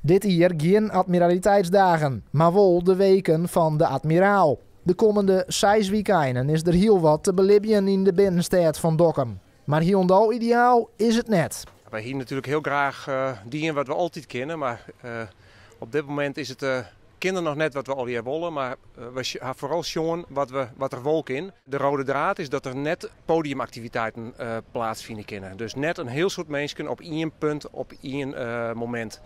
Dit jier gjin Admiraliteitsdagen, mar wol de Weken fan de Admiraal. De kommende 6 wykeinen is der hiel wat te belibjen yn de binnenstêd fan Dokkum. Mar hielendal ideaal is it net. Wy hiene natuerlik hiel graach dien wat we altyd kinne, mar op dit momint is it kin der noch net wat we allegear wolle, mar we ha foaral sjoen wat der wol kin. De rode draad is dat der net podiumaktiviteiten plaatsfine kinne. Dus net in hiel soad minsken op ien punt op ien momint.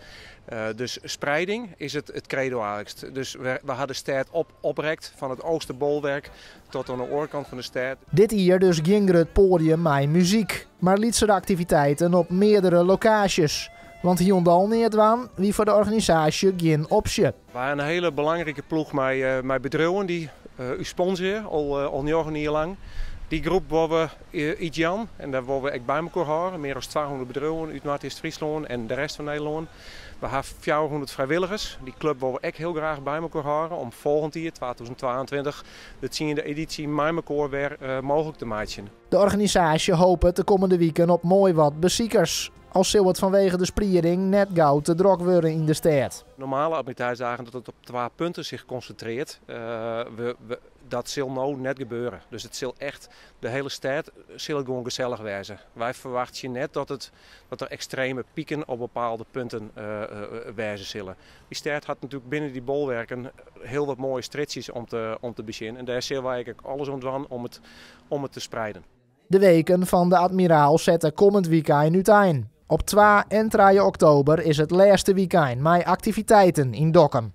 Dus spreiding is it credo eigenlijk. Dus we ha de stêd oprekt fan it Oosterbolwerk tot oan de oare kant fan de stêd. Dit jier dus gjin grut poadium mei muzyk, mar lytsere aktiviteiten op meardere lokaasjes. Want hielendal neat dwaan wie foar de organisaasje gjin opsje. Wy ha in hiele belangrike ploech mei bedriuwen dy't ús sponsorje al 9 jier lang. Dy groep wolle we yts jaan en dêr wolle we ek by mekoar hâlde. Mear as 200 bedriuwen út Noardeast-Fryslân en de rest fan Nederlân. We ha 400 frijwilligers. Dy klup wolle we ek hiel graach by mekoar hâlde om folgjend jier, 2022, de 10e edysje mei mekoar wer mooglik te meitsjen. De organisaasje hopet de kommende wiken op moai wat besikers. Al sil it fanwege de sprieding net gau te drok wurde yn de stêd. Normale Admiraliteitsdagen dat it op 2 punten sich konsintrearret, dat sil no net gebeure. Dus it sil echt, de hiele stêd sil it gewoan gesellich wêze. Wy ferwachtsje net dat der ekstreme piken op bepaalde punten wêze sille. Dy stêd hat natuerlik binnen dy bolwerken hiel wat moaie strjitsjes om te besjen. En dêr sille wy ek alles oan dwaan om it te spreiden. De Weken fan de Admiraal sette kommend wykein útein. Op 2 en 3 oktober is it lêste wykein mei aktiviteiten yn Dokkum.